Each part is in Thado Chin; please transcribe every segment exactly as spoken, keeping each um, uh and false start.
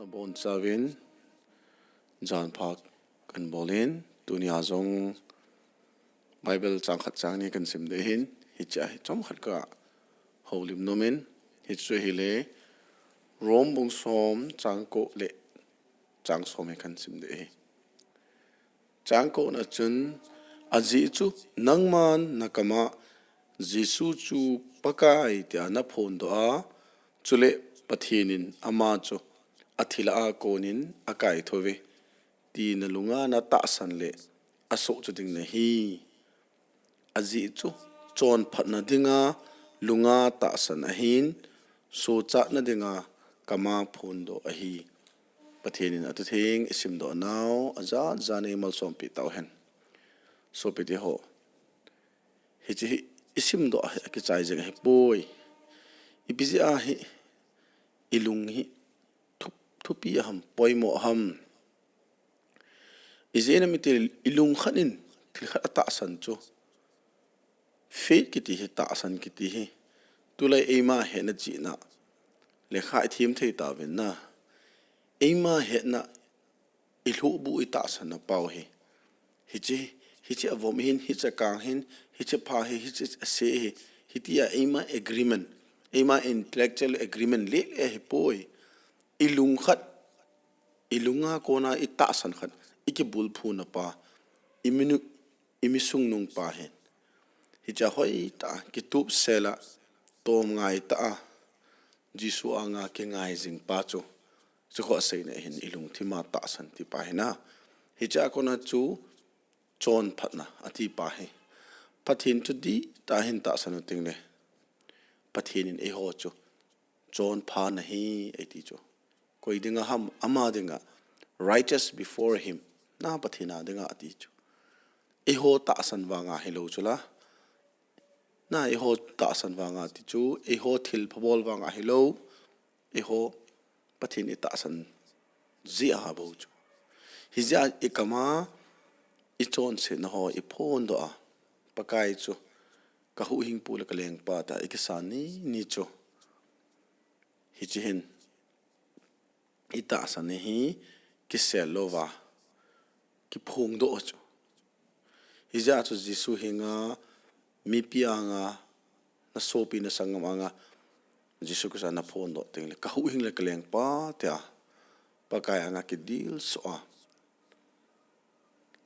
Bonchauvin, janpha kabolin, tunia jong Bible chang khat chang ni kasim ding ahin, hichea hi chomkhat kahoulim nomin, hichu ahile, Rom bung som chang ko le chang som hi kasim ding ahi. Chang ko na chun, ajeh chu nangman nakama Jesu chu Pakai tia naphondoh a, chule Pathen in ama chu athi lah a konin akaithouve, ti nalunga natahsan le asohcha ding nahi. Ajeh chu chonphatna dinga lunga tahsan ahin, sochatna dinga kama phondoh ahi. Pathen in athutheng isimdoh nau ajat jat in eimalsompeh tauhen. Sopite ho, hiche hi isimdoh hi akichai jeng ahipoi. Ipi jeh a hi ilung hi thu, thupi ham, poimo ham? Ijeh inem itile ilung khat in thil khat atahsan chu, faith kiti hi, tahsan kiti hi, tulai eima hetna chihna lekha ithemthei tauvin na, eima hetna ilhuhbuh itahsanna pau hi, hiche, hiche avom hin, hiche akang hin, hiche apha hi, hiche ase hi, hitia eima agreement, eima intellectual agreement lele ahipoi. Ilung khat, ilunga kona itahsan khat ikibulphuna pa, iminu, imisungnung pa hin, hichea hoitah a kitupsel a, tomngai tah a, Jesu anga kingai jing pa chu, chukhu aseina hin ilungthima tahsan ti pa hina. Hichea kona chu chonphatna ati pa hi, Pathen chu dihtah a hin tahsan u tengle, Pathen in eiho chu chonpha nahi eiti chu. Koi dinga ham, ama dinga, righteous before him, na Pathen a dinga ati chu. Eiho tahsan vanga hilou chu la, na eiho tahsan vanga ti chu, eiho thilpha bol vanga hilou, eiho Pathen itahsan jeh a bou chu. Hijeh a ikama ichonsetna ho iphondoh a, Pakai chu kahuhhingpu le kalengpa tia ikisan nini chu, hiche hin itahsan hi kisel louva kiphongdoh chu. Hijeh a chu Jesu henga, mipi anga, nasopi nasanggam anga Jesu Christa naphondoh tengle, kahuhhing le kalengpa tia Pakai anga kidilsoh a,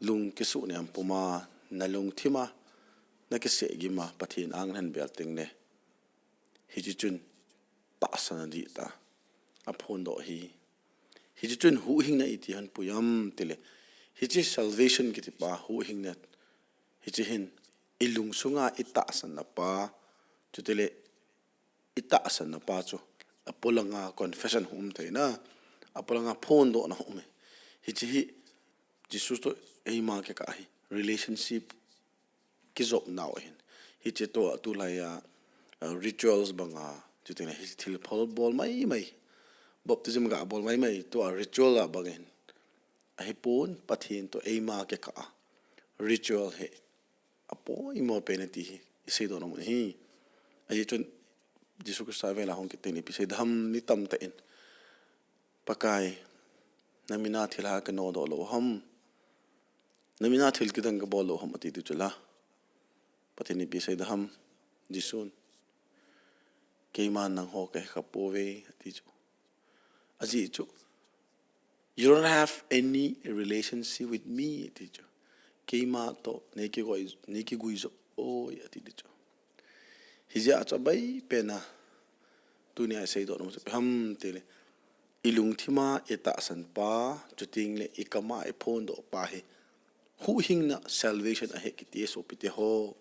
lung kisuhnem puma, nalungthima nakiseh gima Pathen ang nahin bel tengle, hiche chun tahsan dihtah a aphondoh hi. Hiche chun huhhingna iti hung pui ham tile, hiche salvation kiti pa huhhingna, hiche hin ilungsunga itahsanna pa, chutile itahsanna pa chu apolanga confession hung um theina, apolanga phondohna hung um e. Hiche hi Jesu toh eima kikah hi relationship kijopnau ahin. Hiche toh tulai a, uh, rituals banga, chutile hi thilpha bol maimai, baptism gabol maimai, tua ritual a bang ahin. Ahipon, Pathen toh eima kikah a ritual hi apoimo pen e ti hi iseidoh nom u ahi. Ajeh chun Jesu Christa vela hung kit teng ipi sei ding ham, mi tamtah in, Pakai, namin a thilha kanodoh lou ham, namin a thil kidang kabol lou ham ati diu chu la, Pathen in ipi sei ding ham, Jesun, keiman nangho kahe khapouve ati chu. Ajeh chu, you don't have any relationship with me ati chu. Keima toh neikigui, neikigui jou poi ati diu chu. Hijeh a chu abaipen a tunia iseidoh nom chu ipi ham tile, ilungthima itahsan pa, chutengle ikama iphondoh pa hi huhhingna, salvation ahi kiti e sopite ho.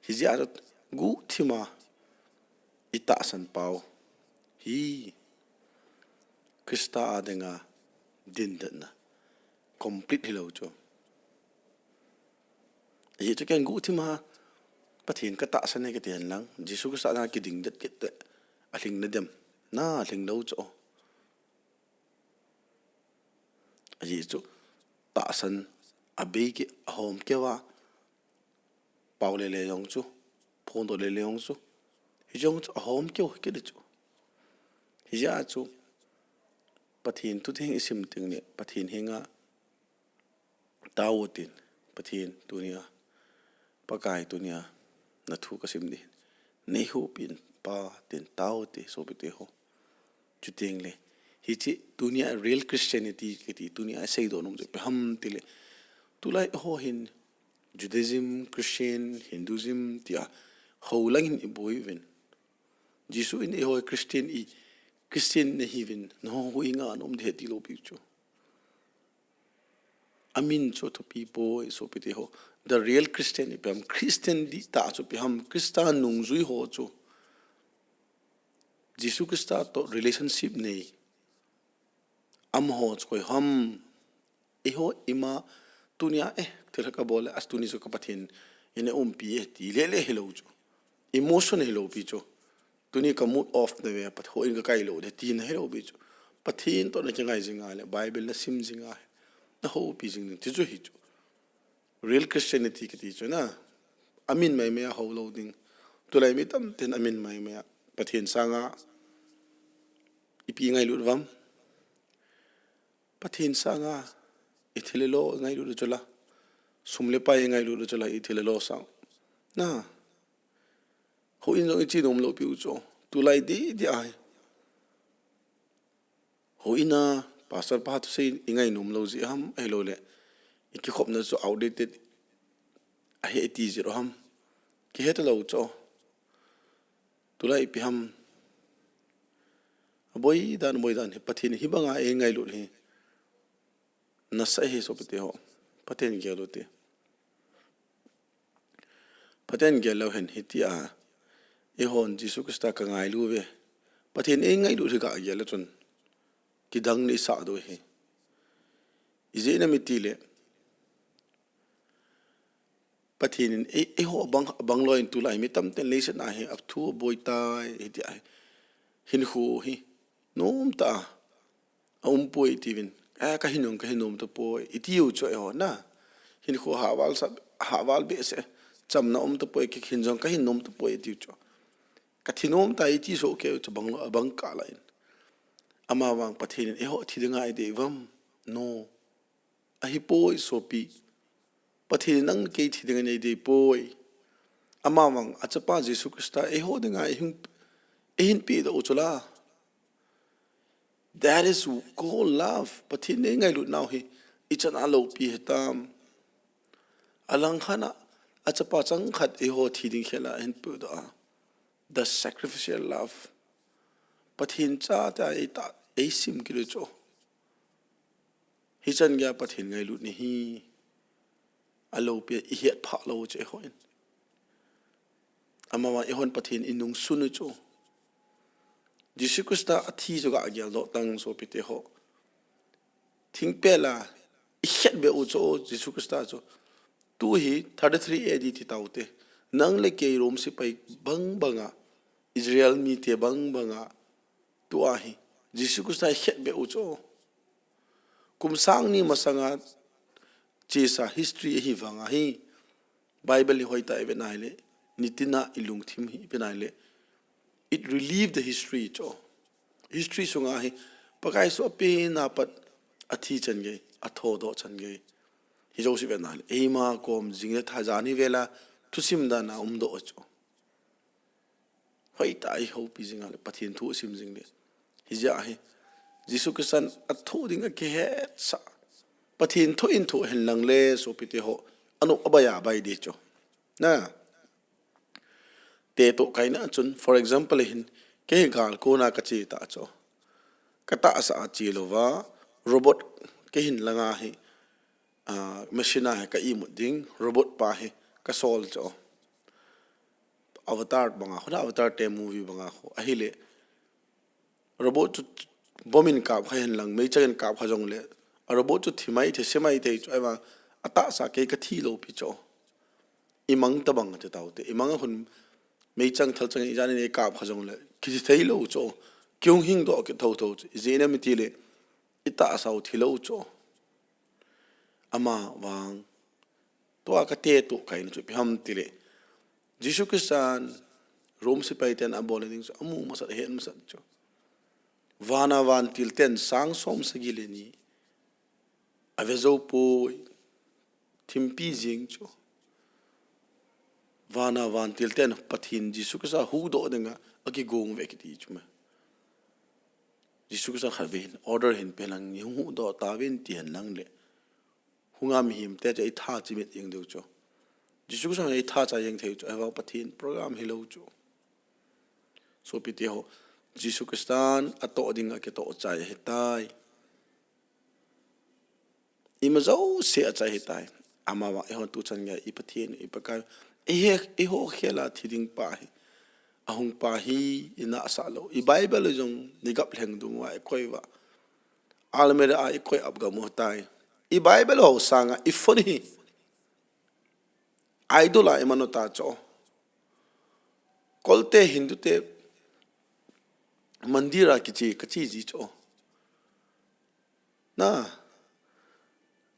Hijeh a chu guhthima itahsan pau hi Christa a dinga dingdetna complete hilou chu. Ajeh chu ken guhthima Pathen katahsan e kati henlang, Jesu Christa a dinga kidingdet kit le alhing nadem, na alhing lou chu. Ajeh chu tahsan abei keu, ahom keu a, pao lele jong chu, phondoh lele jong chu, hijong chu ahom keu kit chu. Hijeh a chu Pathen thu teng isim teng le, Pathen henga tao tin, Pathen tunia, Pakai tunia, nathu kasim ding. Nei hopin Pa tin tao te, sopite ho. Chuteng le, hiche tunia real Christianity kiti tunia seidoh nom chu ipi ham tile, tulai ho hin Judaism, Christian, Hinduism tia ho langin iboi uvin. Jesu in eiho Christian i, Christian nahiuvin, nangho hu inga nom ding ahi tilou pi chu. Amin chu thupi poi, sopite ho. The real Christian ipi ham, Christian dihtah chu ipi ham, Christa nungjui ho chu. Jesu Christa toh relationship nei. Amaho chu koi ham. Eiho ima tunia, eh, thilha kabol le, as tuni chu ka Pathen in eiumpi e, ti lele hilou chu. Emotion hilou pi chu. Tuni ka mood off na ve, Pathen in kakai lou ding, tina hilou pi chu. Pathen toh nakingai jing a le, Bible nasim jing a, nahoupi jing ding, ti chu hi chu. Real Christianity kiti chu na. Amin maimai a houlou ding. Tulai mi tamten amin maimai a. Pathen sanga ipi ngailut uvam. Pathen sanga, ithil le lo ngailut u chu la. Sum le pai ngailut u chu la, ithil le lo sang. Na. Houin jong iche nom lou piu chu. Tulai didi ahi. Houin a, pastor pa thusei ingai nom lou jeh ham, ahilou le. Ikikhopna chu outdated ahi iti jeh ham. Kihe talou chu. Tulai ipi ham. Aboi dan, aboi dan hi, Pathen hi banga eingailut hi. Nasa hi sopite ho. Pathen gel u te. Pathen gel lou hen hitia. Eihon Jesu Christa kangailu ve. Pathen eingailut hi kagel a chun. Kidang nei sa do hi. Ijeh inem itile. Pathen in ei, eiho abang, abang loi in tulai mi tamten leiset a hi athu aboi tai, hitia hi. Hinkho hi. Nomtah a. Aumpoi tiuvin. A, kahin jong, kahin nom tapoi. Itiu chu eiho na. Hinkho haval sa, haval behseh. Chamna um tapoi, kihin jong, kahin nom tapoi, itiu chu. Kathi nom tai iti soh keu chu abang, abang kah lah in. Amavang Pathen in eiho thi dinga eidei uvam. No. Ahipoi sopi. Pathen in nang kei thi dinga eidei poi. Amavang achapa Jesu Christa eiho dinga eihin, eihin pedoh u chu la. That is called love. Pathen in eingailut nau hi. Ichan a loupi hitam. Alangkhat a, achapa changkhat eiho thi ding khel a eihin pedoh a. The sacrificial love. Pathen cha ta eita, eisim kit u chu. Hichan geiya Pathen ngailutna hi. Aloupi a ihet phah lou u chu eiho in. Amavang eihon Pathen inungsun u chu. Jesu Christa athi chu gagel doh tang sopite ho. Thingpel a ikhetbeh u chu Jesu Christa chu. Tu hi thirty-three A D ti taute. Nang le kei Rome sepai bang banga. Israel mite bang banga. Tua hi. Jesu Christa ikhetbeh u chu. Kum sang ni masanga chesa history ahi vanga hi. Bible hi hoitah a ivet nai le, nitina ilungthim hi ivet nai le, it relieve the history chu. History sunga hi, Pakai Jesu apenna pat athi chan gei, athodoh chan gei. Hijouse ivet nai le, eima kom jing le thajan hi vela, thusim dan a umdoh chu. Hoitah a ihoupi jing a le, Pathen thu sim jing le. Hijeh a hi, Jesu Christan athoh ding akihetsah. Pathen thoh in thoh hen lang le, sopite ho. Anop abai abai ding chu. Na. Te toh kaina chun, for example, hin, kei gal kona kache ta chu. Katahsa a che louva, robot kei hin langa hi, ah, machine a hi ka imut ding, robot pa hi kasol chu. Avatar banga, huna Avatar te movie banga ho. Ahile, robot chu bomb in kap kha hen lang, meichang in kap kha jongle. A robot chu thi mai thei, se mai thei chu, ahivang, atahsa kei kathi lou pi chu. Imang tabang ati taute. Imang a hun meichang thalchang in ijan in eikap kha jongle. Kithi thei lou chu. Kihung hing doh kit thotho chu. Ijeh inem itile. Itahsa u thi lou chu. Amavang. Tua kate toh kaina chu ipi ham tile. Jesu Christan Rome sepai ten abol ding chu amu masat, ahet masat chu. Vana vantil ten sang som sagi le ni ave jou poi, thimpi jing chu. Vana vantil ten Pathen Jesu Christa huhdoh dinga akigong uve kiti chu ma. Jesu Christa khat ve hin order hin pe lang, "Neihuhdoh tauvin," ti hen lang le, hunga mihemte chu eitha chimit jeng diu chu. Jesu Christa eitha cha jeng thei chu, ahivang Pathen program hilou chu. Sopite ho, Jesu Christan atoh dinga kitoh chai ahitai. Ima jouse achai ahitai. Amavang eiho tuchan gei, i Pathen, i Pakai, eihe, eiho khela thi ding pa hi, ahung pa hi, inahsah lou. I Bible jong nigap lheng dung uva ikoi uva, almirah a ikoi ap gam u tai. I Bible ho sanga i phone hi idol a iman u ta chu. Kolte Hindu te mandir a kiche, kache ji chu. Na,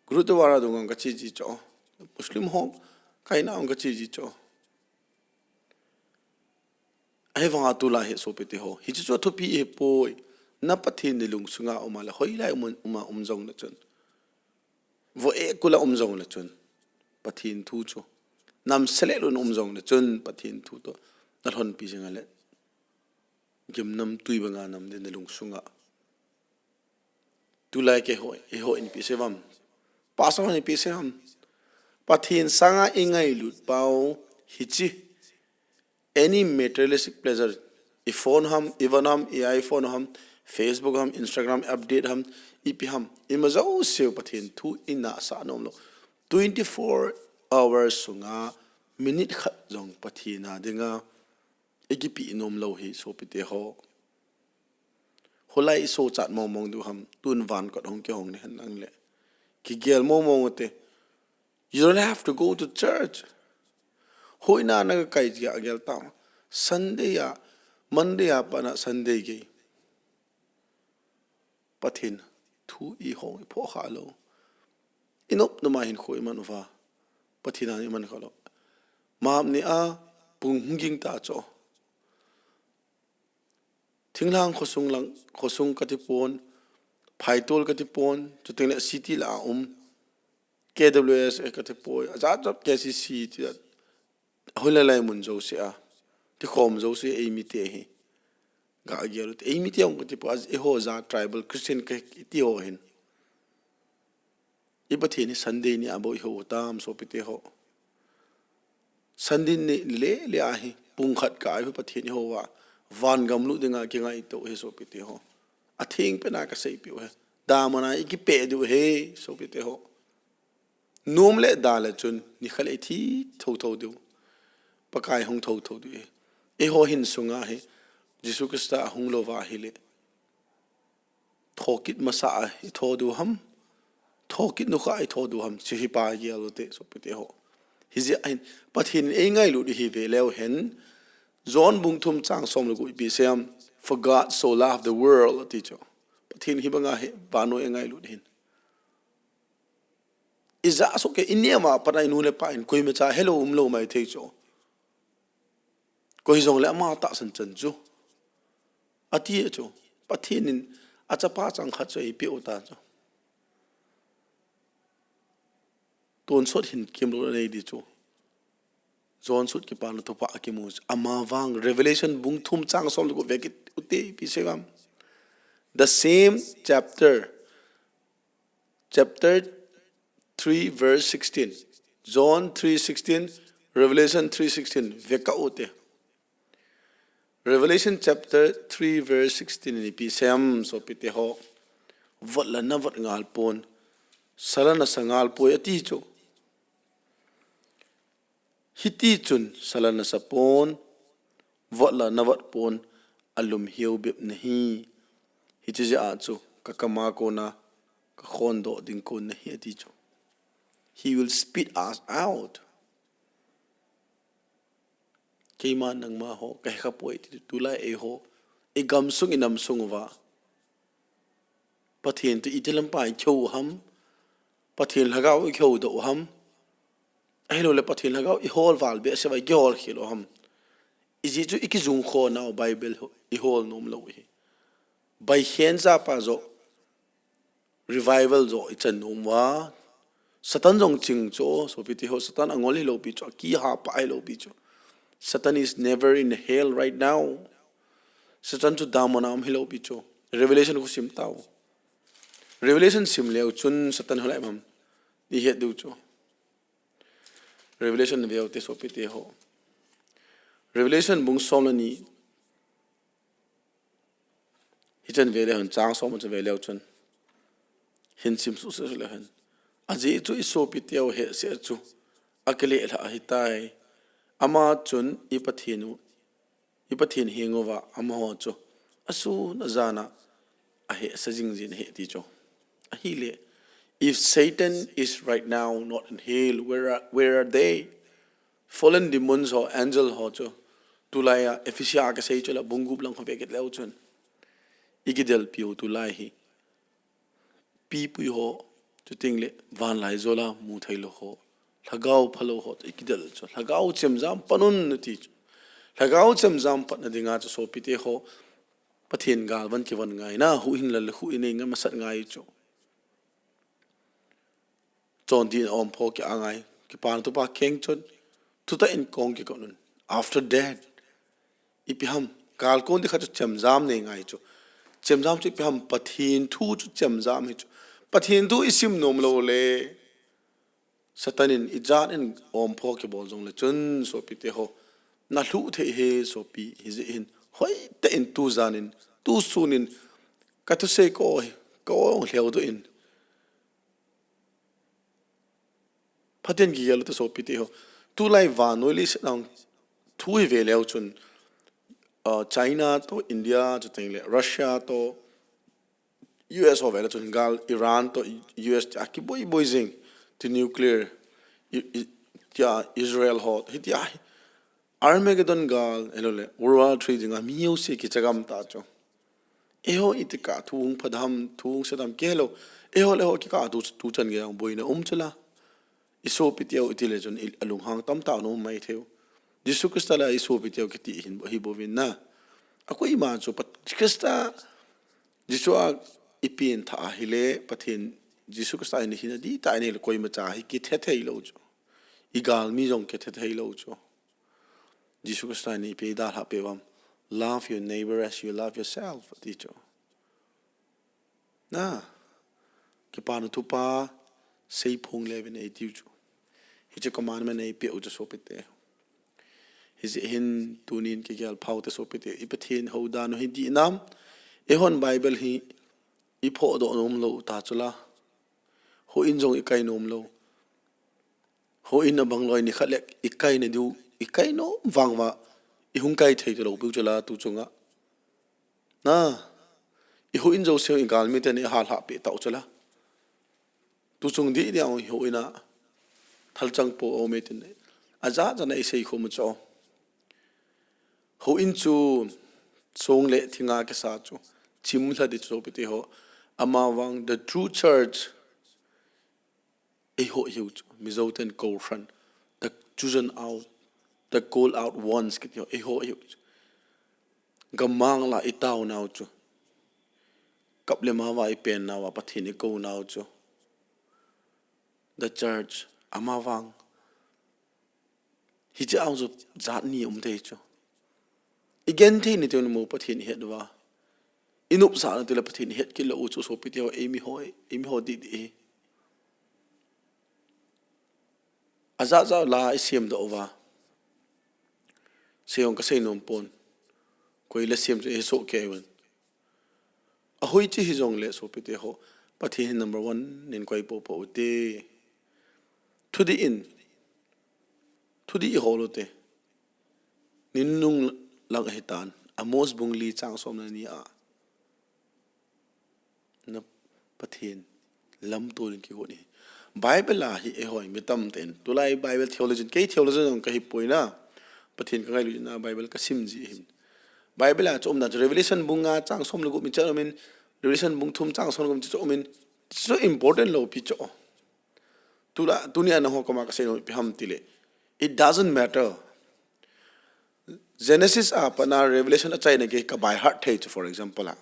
Gurudwara dunga kache ji chu. Muslim ho kaina a kache ji chu. Ahivanga tulai hi sopite ho, hiche chu athupi ahipoi. Na Pathen nalungsunga um a le, hoilai um, um a um jong le chun, vo e kula um jong le chun, Pathen thu chu, nam sele lun um jong le chun, Pathen thu toh nalhonpi jing a le, gimnamtui banga nam ding nalungsunga. Tulai keiho, eiho in ipi sei uvam, pastor hon ipi sei uvam, Pathen sanga ingailut pau hiche, any materialistic pleasure, i phone ham, i van ham, i iPhone ham, Facebook ham, Instagram update ham, ipi ham, ima jouse u Pathen thu inahsah nom lou. Twenty-four hours sunga minute khat jong Pathen a dinga ikipe nom lou hi sopite ho. Hoilai i sochat mong mong diu ham, tun van kot hung kihong ni hen lang le, kigel mong mong u te. You don't have to go to church. Hoina na kakai jia gel ta. Sunday a, Monday a pat na Sunday gei, Pathen thu ihong iphoh kha lou. Inop numa hin kho iman uva, Pathen a iman kha lou. Map ni a pung hung ging ta chu. Thinglhang khosung lang, khosung kati pon, Phaitol kati pon, chuteng le city la a um, K W S A kati poi, ajat jat K C C ti a, hoilai lai mun jouse a, tikhom jouse eimi te hi. Ga gel u te, eimi te hung kati poi, eiho ja tribal Christian kiti ho hin. I Pathen hi Sunday ni a bou ihou u tam sopite ho. Sunday ni le le a hi pung khat kah a hi Pathen ihou a, van gam lut dinga kingaito u hi sopite ho. Atheng pen a kaseipeh u hi. Damun a ikipeh diu hi sopite ho. Nom le da le chun nikhat le ithi thotho diu. Pakai hung thotho diu hi. Eiho hin sunga hi Jesu Christa ahung lou va ahile, thokit masa a itho diu ham, thokit nukha a itho diu ham, chu hi pa gel u te sopite ho. Hijeh hin Pathen in eingailut u hi ve leu hen, John bung thum chang som le gup ipi sei ham, "For God so loved the world," ati chu. Pathen hibanga hi vannoi eingailut hin. Ijat soh kei, ineo a pat a inu le pa in koima cha helou umlou maithei chu. Koi jong le ama tahsan chan chu, ati chu. Pathen in achapa chang khat chu eipeh u ta chu. Tonsot hin kimlou anei di chu. John sut kipana thupha akimu chu. Amavang Revelation bung thum chang som le gup vekit u te ipi sei ham. The same chapter, chapter three verse sixteen. John three sixteen, Revelation three sixteen, vekah u te. Revelation chapter three verse sixteen in ipi sei ham sopite ho. Vot la navot ngal pon, sa la nasa ngal poi ati chu. Hiti chun sa la nasa pon, vot la navot pon, alum hiu bep nahi. Hiche jeh a chu kakam a kona kakhondoh ding kon nahi ati chu. He will spit us out. Keima nangma ho kahe kha poi ti, tulai eiho, igamsung inamsung uva Pathen toh iti lam pa ikihou u ham, Pathen lhagao ikihou doh u ham, ahilou le Pathen lhagao ihol val behseh uva ikihol khel u ham. Ijeh chu ikijung khonau Bible ho ihol nom lou hi. Bai khen japa jo, revival jo i chan nom uva. Satan jong ching chu, sopite ho, Satan angol hilou pi chu, akiha pa hilou pi chu. Satan is never in hell right now. Satan chu damna a um hilou pi chu. Revelation khu sim tau. Revelation sim leu chun Satan hoilai ham i het diu chu. Revelation veu te, sopite ho. Revelation bung som le ni. Hichan ve leu hen, chang som chan ve leu chun. Hin sim suhsuh leu hen. Ajeh chu i sopite ho hehse chu akile lha ahitai. Ama chun i Pathen u, i Pathen heng uva amaho chu asun ajan a ahehse jing jin ahi ti chu. Ahile, if Satan is right now not in hell, where are, where are they? Fallen demons ho, angel ho chu, tulai a Ephesia a kasei chu la bung gup lang khu ve kit leu chun, i kidel piu tulai hi. Pipui ho, chuteng le vanlaijol a mu thei lou ho, lhagao phalou ho, i kidel chu, lhagao chemjam pan un nati chu. Lhagao chemjam patna dinga chu sopite ho, Pathen galvan kivon ngai na, huhhing lal huhhing nei ngai masat ngai chu. Chondih na ompho ki angai, kipana thupha keng chun, thutah in kong kikon un. After death, ipi ham, gal kon ding khat chu chemjam nei ngai chu. Chemjam chu ipi ham, Pathen thu chu chemjam hi chu. Pathen thu i sim nom lou le, Satan in ijat in ompho kibol jong le chun, sopite ho, na lhuh thei hi sopi, hijeh hin, hoitah in tujan in, tusun in, ka thusei ko, ka ong lheu doh in. Phaten kigel u te sopite ho. Tulai vannoi leiset a thu hi ve leu chun, uh, China to, India chuteng le, Russia to, U S ho ve leu chun gal, Iran to U S tia kiboi boi jing, ti nuclear, i, i, tia Israel ho, hitia hi. Armageddon gal, helou le, World War Three dinga mi jouse kicha gam ta chu. Eiho iti kah thu hung pha dem, thu hung se dem kei helou. Eiho le eiho kikah a tu, tuchan gei a boina um chu la. I sopite ho iti le chun i, alunghang tamtah a um mai thei u. Jesu Christa la i sopite ho kiti hin, hi bouvin na. Akoima chu Pat-, Christa, Jesu a i pengthah a hile, Pathen, Jesu Christa in hin adih tah in ahile koima cha hi kithe thei lou chu. I galmi jong kithe thei lou chu. Jesu Christa in ipi dalha peh uvam, "Love your neighbor as you love yourself," ati chu. Na, kipana thupha seiphong le uvin eitiu chu. Hiche commandment eipeh u chu sopite. Hijeh hin tunin kigel phau te sopite. I Pathen hou dan u hi dih nam. Eihon Bible hi i phodoh nom lou ta chu la. Houin jong i kai nom lou. Houin abang loi nikhat le i kai na diu, i kai nom vang uva, i hung kai thei talou piu chu la tu chunga. Na, i houin jouse i galmi ten i halhah peh tau chu la. Tu chung dih dih a houin a thalchang po a um e tin. Ajat jat a i sei khom u chu. Houin chu song le thinga kisa chu. Chimlha ding chu sopite ho. Amavang the true church. Eiho hiu chu, Mizo ten kohran, the chosen out, the called out ones kiti ho, eiho hiu chu. Gammang la i tao nau chu. Kap le mao va i pen nau a Pathen i kou nau chu. The church, amavang. Hiche a chu jat ni um thei chu. I genthei ni teu ni mo Pathen i het uva. I nopsah na teu le Pathen i het kit lou u chu sopite ho, eimi ho, eimi ho dih dih hi. Ajat jat la i semdoh uva. Sei jong ka sei nom pon. Koi la sem chu i soh kei uvin. Ahoi chi hijong le sopite ho. Pathen hi number one nin koi popo u te. Thudih in. Thudih i hol u te. Nin nung lang ahi tan. Amos bung li chang som le ni a. Na Pathen lamtol in kigon hi. Bible a hi eiho mi tamtah in. Tulai Bible theologian, kei theologian jong ka hi poi na. Pathen ka ngailu na Bible ka sim ji hin. Bible a chu um dan chu Revelation bung nga chang som le gup mi chu um in, Revelation bung thum chang som le gup mi chu um in, chu important lou pi chu. Tula, tuni a nangho koma ka sei nom ipi ham tile. It doesn't matter. Genesis a pat na Revelation a chaina gei ka by heart thei chu, for example a.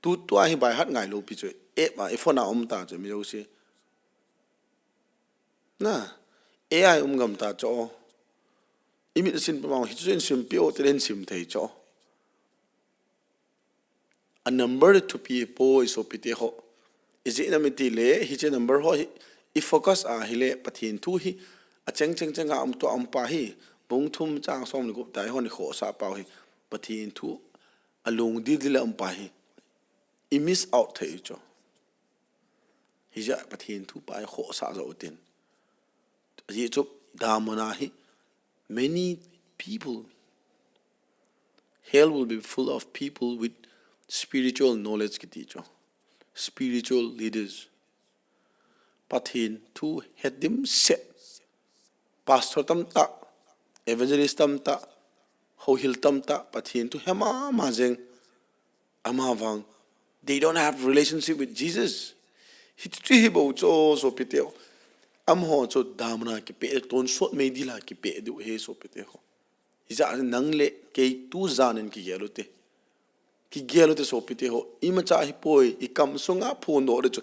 Tu, tua hi by heart ngai lou pi chu. E ma, i phone a um ta chu mi jouse. Na, A I um gam ta chu. I mit sin pa ma hi chu in sim pi o te in sim thei chu. A number thupi poi sopite ho. Ijeh inem itile, hiche number ho hi, i focus ahile, Pathen thu hi, acheng cheng cheng a um tua um pa hi, bung thum chang som le gup tai hon i khohsah pau hi, Pathen thu, alung dildil a um pa hi, i miss out thei u chu. Hijeh a Pathen thu pa i khohsah jo u tin. Ajeh chu, damun a hi, many people, hell will be full of people with spiritual knowledge kiti chu. Spiritual leaders. Pathen thu het dimset. Pastor tamtah, evangelist tamtah, houhil tamtah, Pathen thu he mama jeng. Amavang, they don't have relationship with Jesus. Hichu hi bou chu sopite ho. Amaho chu damun a kipeh, tonsot meidil a kipeh diu ahi sopite ho. Hijeh a nang le kei tu jan in kigel u te. Kigel u te sopite ho. Imacha hi poi, i kam sunga phondoh le chu.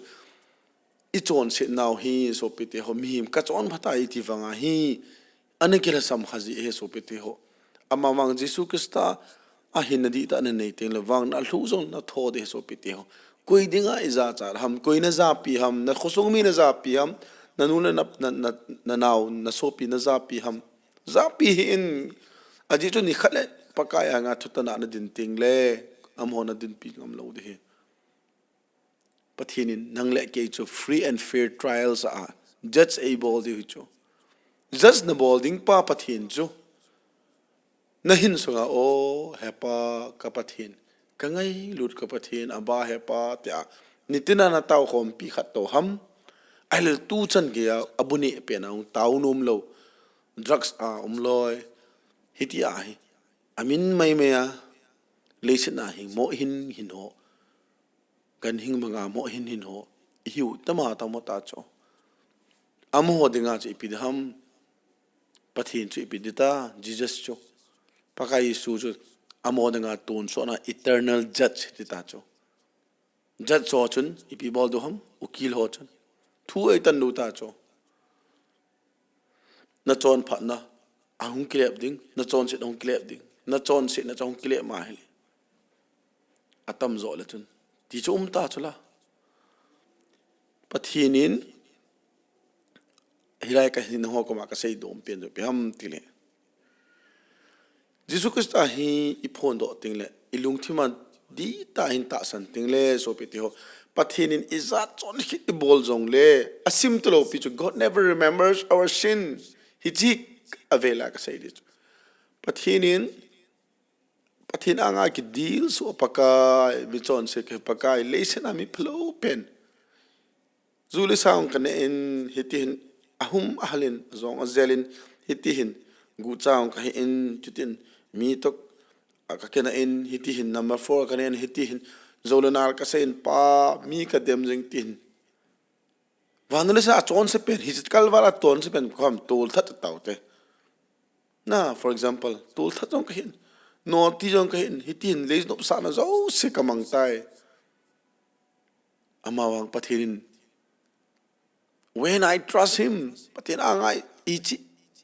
I chonset nau hi sopite ho. Mihem ka chon phat a iti vang ahi. Ana kilhasam kha ji ahi sopite ho. Amavang Jesu Christa a hinna dihtah na nei teng le vang na lhu jong na tho de sopite ho. Koi dinga i jachat ham, koi na japi ham, na khosung mi na japi ham, na nu na, na, na, na nao, na sopi na japi ham. Japi hih in, ajeh chu nikhat le Pakai anga thutana na din teng le, amaho na dinpi ngam lou de hi. Pathen in nang le kei chu free and fair trials a judge eibol diu hi chu. Judge na bol ding pa Pathen chu. Na hin sunga, o, hepa ka Pathen, ka ngailut ka Pathen, aba hepa, tia. Nitin a na tao khompi khat to ham. Ahile tu chan gei a, abu neh pen a hung tao nom lou. Drugs a um loi. Hiti ahi. Amin maimai a. Leiset a hi moh hin hin ho. Ganhing banga moh hin hin ho. I hiu tama tamo ta chu. Amaho dinga chu ipi di ham. Pathen chu ipi di ta, Jesus chu. Pakai Jesu chu. Amaho dinga tonsot na eternal judge ti ta chu. Judge ho chun, ipi bol diu ham, ukil ho chun. Thu eitan diu ta chu. Na chonphatna, ahung kilep ding, na chonset ahung kilep ding, na chonsetna chu ahung kilep ma hile. Atam jo le chun. Ti chu um ta chu la. Pathen in, hilai ka hin ho koma ka sei dom pen chu ipi ham tile. Jesu Christa hi i phondoh teng le, i lungthim a dihtah hin tahsan teng le, sopite ho. Pathen in i jat chonset i bol jong le, asim talou pi chu, God never remembers our sin. Hiche avela ka sei di chu. Pathen in, Pathen anga kidil suh Pakai, mi chonse ka Pakai, leiset a mi phalou pen. Ju le sang ka ne in, hiti hin, ahum ahal in, ajong ajel in, hiti hin, gucha ka hi in, chutin, mi to, a ka kena in, hiti hin, number four ka ne in, hiti hin, jo le nal ka sei in, pa, mi ka dem jing tin. Vannoi leiset a chonse pen, hiche kalval a chonse pen, kham tolthat tau te. Na, for example, tolthat jong ka hin, naughty jong ka hin, hiti hin, lei nopsahna jouse ka mang tai. Amavang Pathen in, when I trust him, Pathen anga i chi,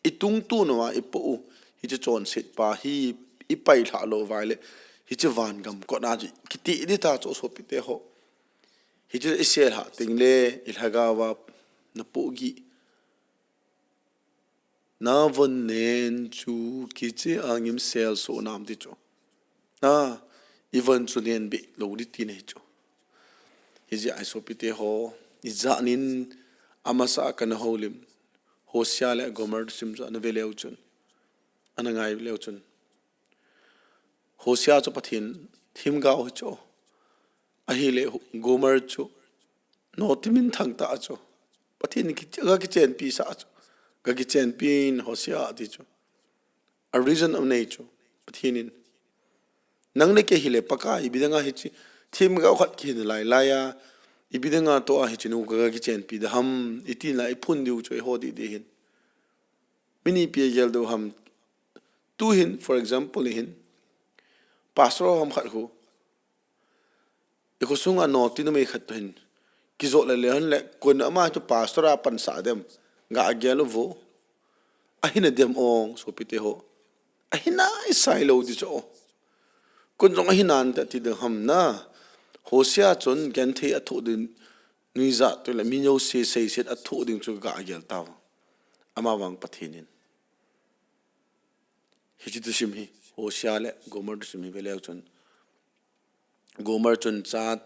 i tungtun uva i po u, hiche chonset pa hi i pailha lou uva le, hiche vangam kona chu kiti di ta chu sopite ho. Hiche i sel ha teng le, i lhagao va na pohgih. Na von nen chu kiche angim sel so nam ti chu. Na, i von chu nen be lou di ti nei chu. Hijeh a sopite ho, i jat nin amasa kana houlim. Hosea le Gomer sim chu ana ve leu chun. Ana ngai leu chun. Hosea chu Pathen themgao hi chu. Ahile Gomer chu. Naughty minthang ta chu. Pathen in ki, ga kichenpi sa chu. Ga kichenpi in Hosea ti chu. A reason anei chu. Pathen in. Nang le kei hile Pakai, ipi dinga hiche themgao khat kihin lai lai a. Ipi dinga tua hiche nu ga kichenpi da ham. Iti la i phun diu chu i ho di di hin. Mini pi gel diu ham. Tu hin, for example, hin. Pastor ham khat hu. I khosunga noti numei khat toh hin kijot le le hon le, kon ama chu pastor a pansah dem, ga gel uvo. Ahin a dem ong, sopite ho. Ahin a isai lou di chu. Kon jong ahin ante ti ding ham na. Hosea chun genthei athoh ding, nuijat toh le mi jouse seiset athoh ding chu ga gel tauva. Amavang Pathen in. Hiche thusim hi, Hosea le Gomer thusim hi veleu chun, Gomer chun cha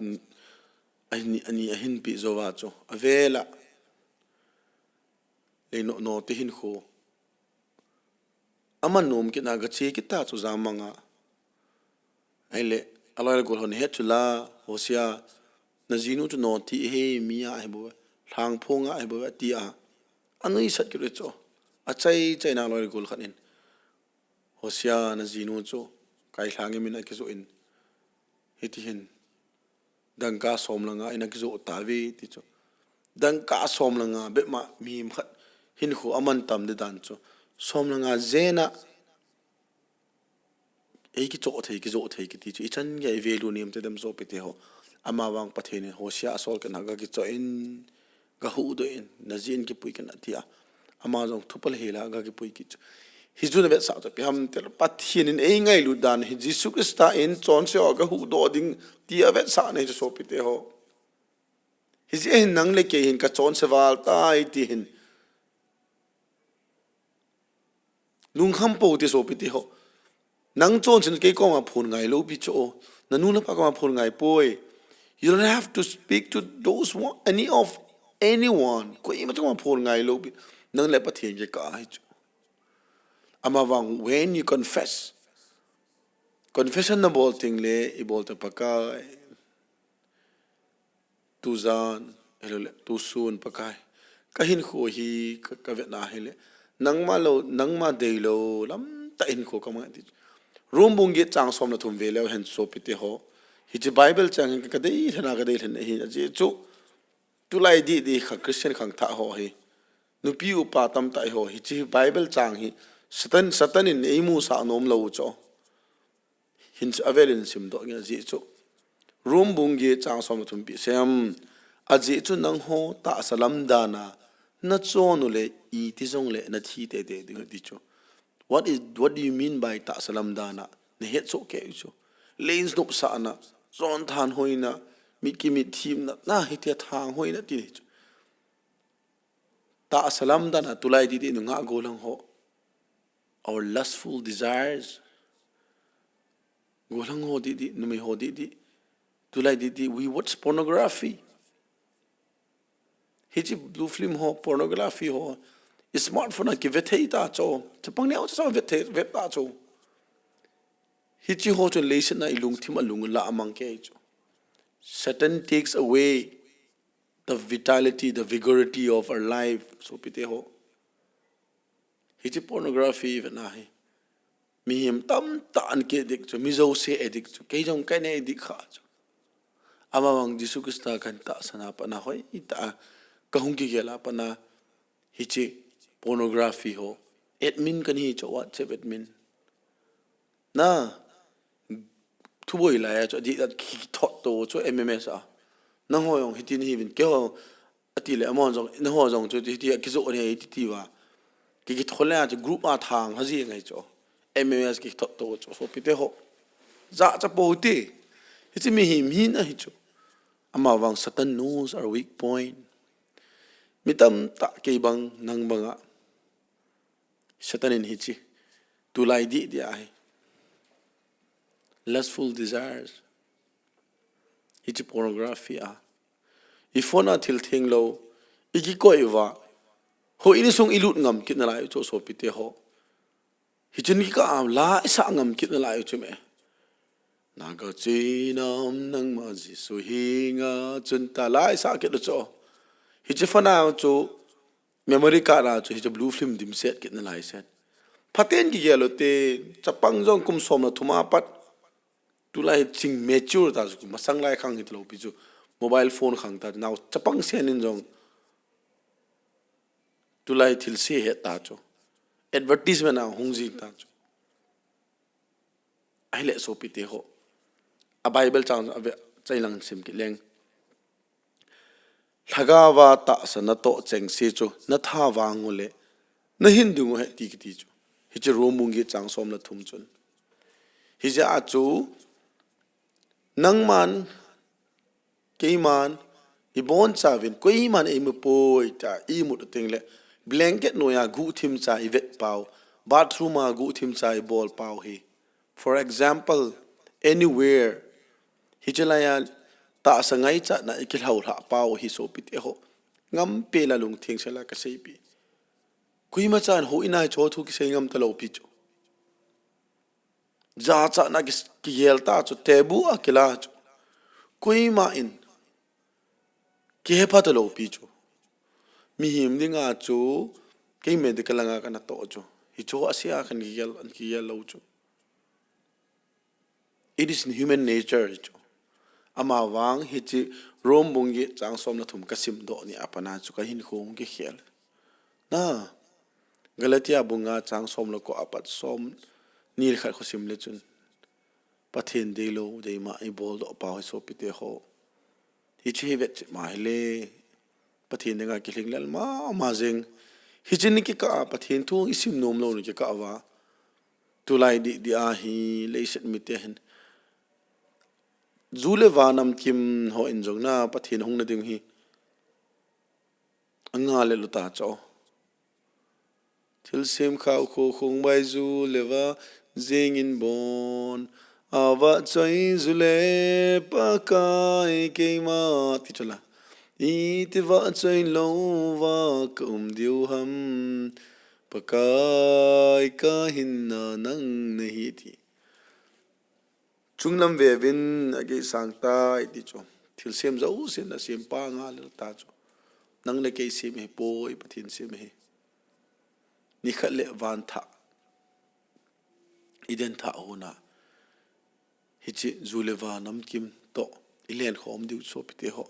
ani, ani ahin pe jouva chu, avela lei no, noti hinkho aman nom kitna gache kit ta chu jamanga. Ahile, aloi le gol hon het chu la, Hosea, najinu chu noti ahi, mi a ahi bouve, lhangphong a ahi bouve, ati a. Anuisat kit u chu. Achai chaina aloi le gol khat in, Hosea, najinu chu kailhang in min akijoh in, hiti hin, dangka som le nga in akijoh tauve, ti chu. Dangka som le nga bep ma mihem khat hinkho aman tam di dan chu. Som le nga jena ei kichoh thei, kijoh thei kiti chu ichan gei i value nem te dem sopite ho. Amavang Pathen in Hosea asol kit na gakichoh in, gahuhdoh in, naji in kipui kit in ati a. Ama jong thupha hela gakipui kit chu. Hichu na vetsah chu ipi ham tile Pathen in eingailut dan hi Jesu Christa in chonse ho gahuhdoh ding ti avetsah na hi chu sopite ho. Hiche hin nang le kei hin kachonse val tai ti hin lungkham pou te sopite ho. Nang chonse in kei koma phon ngai lou pi chu. Nanu napa koma phon ngai poi. You don't have to speak to those one, any of anyone. Koima koma phon ngai lou pi. Nang le Pathen kikah ahi chu. Amavang when you confess, confession nabol teng le ibol ta Pakai, tujan, hello le, tusun Pakai, kahinkho hi ka, kavetna hile nangma lou, nangma deilou lamtah hinkho kaman ti. Rom bung get chang som le thum veleu hen sopite ho. Hiche Bible chang hi kadei lhena, kadei lhen hi ajeh chu. Tulai didi kha Christian khangthah ho hi, nupi upa tamtah ho, hiche Bible chang hi Satan, Satan in eimusah nom lou chu. Hin avel in simdoh nge ajeh chu. Rom bung get chang som le thum pi sem. Ajeh chu nangho tahsa lam dan a nachon u le iti jongle nathi teitei ding ati chu. What is, what do you mean by tahsa lam dan a? Nahet soh kei u chu. Lens nopsahna, jon thanhoina, mit kimit thimna, na hitia thanghoina ti chu. Tahsa lam dan a tulai didi nungah gollhang ho. Our lustful desires. Gollhang ho didi, numei ho didi. Tulai didi, we watch pornography. Hiche blue film ho, pornography ho, smartphone a kivet thei ta chu. Chapang neo chu vet thei, vet ta chu. Hiche ho chun leiset a ilungthim alung la amang kei chu. Satan takes away the vitality, the vigority of our life. Sopite ho. Hiche pornography vetna hi mihem tamtah in ki addict chu, mi jouse addict chu, kei jong kana addict kha chu. Amavang Jesu Christa kahin tahsan a pat a hoitah a kahung kigel a pat a hiche pornography ho admin kahin hi chu, WhatsApp admin. Na, thuboi lai a chu, adih a kithot to chu M M S a. Nangho jong hiti nahiuvin, keiho, ati le, amahon jong, nangho jong chu, hiti, hiti, kijoh nahi, hiti, ti uva. Ki, kithot le a chu, group a thang, haji ngai chu. M M S kithot to chu, sopite ho. Jachat pou te. Hiche mihem hina hi chu. Amavang Satan knows our weak point. Mi tamtah kei bang, nang bang a. Satan in hiche. Tulai didi ahi. Lustful desires. Hiche pornography a. I phone a thil thenglou. I kikoi uva. Houin sung ilut ngam kit nalai u chu sopite ho. Hichun kikah a la isah ngam kit nalai u chu me. Nang kachena um nangma Jesu henga chun ta la isah kit u chu. Hiche phone a chu memory card a chu hiche blue film dimset kit nalai set. Phaten kigel u te, chapang jong kum som le thum a pat. Tulai hi ching mature ta chu, masang lai khang hita lou pi chu. Mobile phone khang ta, nao chapang sen in jong. Tulai thilse het ta chu. Advertisement a hung jing ta chu. Ahile sopite ho. A Bible chang a ve, Chai lang sim kit leng. Lhagaova tahsa natoh chengse chu natha vang uleh nahin ding u ahi ti kiti chu. Hiche Rom bung get chang som le thum chun. Hijeh a chu nangman, keiman, ibonchauvin, koiman eimupoi tia imut u tengleh, blanket noiya guhthim cha ivet pau, bathroom a guhthim cha ibol pau hi. For example, anywhere. Hiche laiya tahsa ngaichatna ikilhou lhah pau hi sopite ho. Ngampela lungtheng sela kaseipeh. Koima chan houin a hiche thu kisei ngam talou pi chu. Jachatna ki, kigel ta chu, taboo a kila chu. Koima in kihepha talou pi chu. Mihem dinga chu, kei medical langa kana toh chu. Hichu asia kan kigel, an kigel lou chu. It is in human nature chu. Amavang hiche Rom bung get chang som le thum kasim doh ni a pat a chu kahinkho hung kikhel. Na, Galatia bung nga chang som le ko a pat som ni le khat khu sim le chun. Pathen deilou, deima ibol doh pau hi sopite ho. Hiche hi vetchet ma hile, Pathen dinga kilhinglel mama jeng. Hiche ni kikah a, Pathen thu isim nom lou ni kikah uva. Tulai didi ahi, leiset mite hin. Ju le va namkim hon jong na, Pathen hung na ding hi. Anga le luta cho. Thilsem khao kho khong bai ju le va jengin bon. Avahchoi ju le Pakai keima ti chu la. Iti vahchoi louva ka um diu ham. Pakai ka hinna nang nahi ti. Chunglam veuvin agei sang tai ti chu. Thilsem jousen asempa nga le ta chu. Nang le kei sem ahipoi, Pathen sem ahi. Nikhat le van thah. Eden thah hon a. Hiche ju le va namkim toh. Ilen khom diu sopite ho.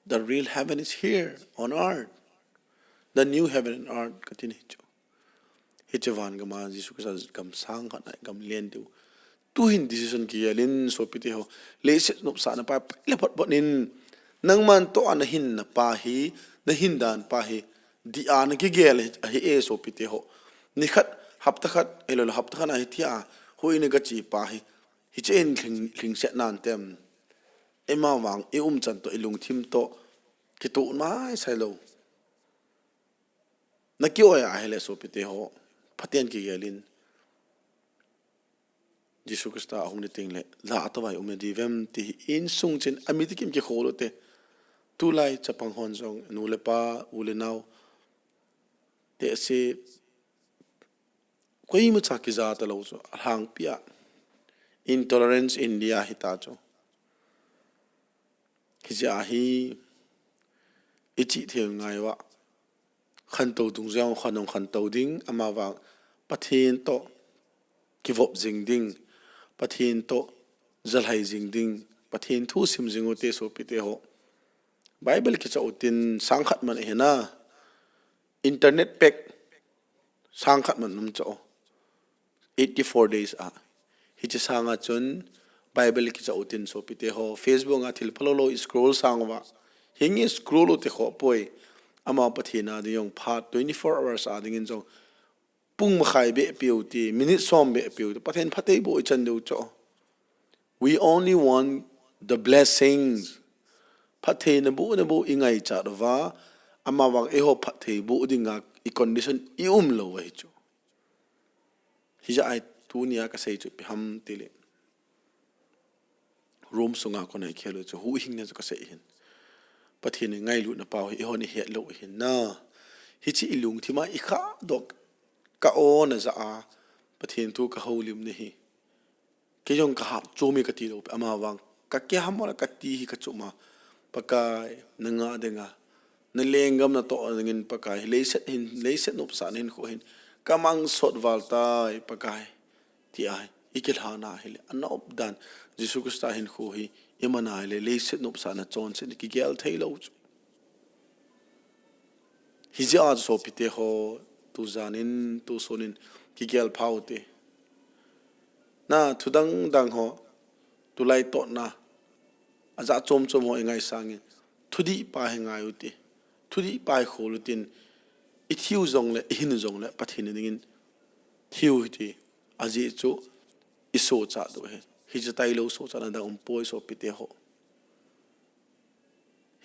The real heaven is here on earth. The new heaven and earth, kati ni chu. Hiche van gam a Jesu Christa gam sang khat a gam len diu. Tuhin decision kigel in sopite ho. Leiset nopsahna pa le phot phot in. Nangman toh a nahin na pa hi, nahin dan pa hi. Dia nakigel ahi e sopite ho. Nikhat, hapta khat, ahilou le hapta khat a hitia. Houin a gache pa hi. Hiche in lhing, lhingset nan tem. Eima vang, i umchan toh, i lungthim toh, kitoh nai sai lou. Na ki-oi ahile sopite ho, phaten kigel in. Jesu Christa ahung ni tengle, la atavai um nadiu vem ti hi insung chun, amite kim kikhol u te. Tulai chapang hon jong, nu le pa, u le nao. Te se, koima cha kija talou chu, alhangpi a. Intolerance India hita chu. Hijeh a hi, ichih thei ngai uva. Khantou dungjuiya khanong khantou ding, amavang Pathen toh kivop jing ding, Pathen toh jalhai jing ding, Pathen thu sim jing u te sopite ho. Bible kicha u tin sang khat man ahi na. Internet pack sang khat man um cho. Eighty-four days a. Hiche sanga chun Bible kicha u tin sopite ho. Facebook a thil phalou lou scroll sang uva. Hinge scroll u te kho poi. Ama Pathen a ding jong phat twenty-four hours a dingin jong. Pung makhai beh piu ti, minute som beh piu ti. Pathen phatthei boh ichan diu cho. We only want the blessings. Phatthei naboh, naboh ingaichat uva, amavang eiho phatthei boh dinga i condition i um lou ahi chu. Hijeh a tunia kasei chu ipi ham tile. Rom sunga kona ikhel u chu huhhingna chu kasei hin. Pathen ingailutna pau hi eihon ihet lou hin na. Hiche i lungthim a ikhah doh ka ona ja a. Pathen thu kahoulim na hi. Kei jong kahap chom e kati lou, amavang. Kakiham mo la kati hi kachom a. Pakai, nanga dinga. Nalenggam natoh dingin Pakai. Leiset hin, leiset nopsahna hin kho hin. Kamang sot val tai, Pakai. Ti ahi, ikilhana hile. Anop dan, Jesu Christa hin kho hi. Imana hile, leiset nopsahna chonset kigel thei lou chu. Hijeh a sopite ho, tujan in, tusun in, kigel phau te. Na, thu dang dang ho, tulai toh na, Ajat chom chom ho ingai sangin, thudih pa hi ngai u ti. Thudih pa hi khol u tin, i thiu jongle, i hin jongle, Pathen dingin thiu hi ti. Ajeh chu i sochat u hi. Hiche tailou sochatna dang um poi sopite ho.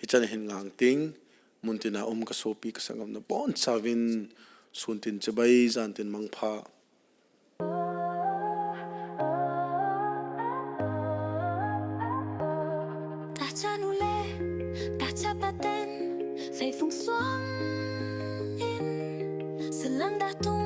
Hichan hin ngang ting, muntina um ka sopi ka sanggam nabonchauvin, sun tin chibai, jan tin mangpha. Tacha nu le, tacha pa ten, feifung suang in, salam da tung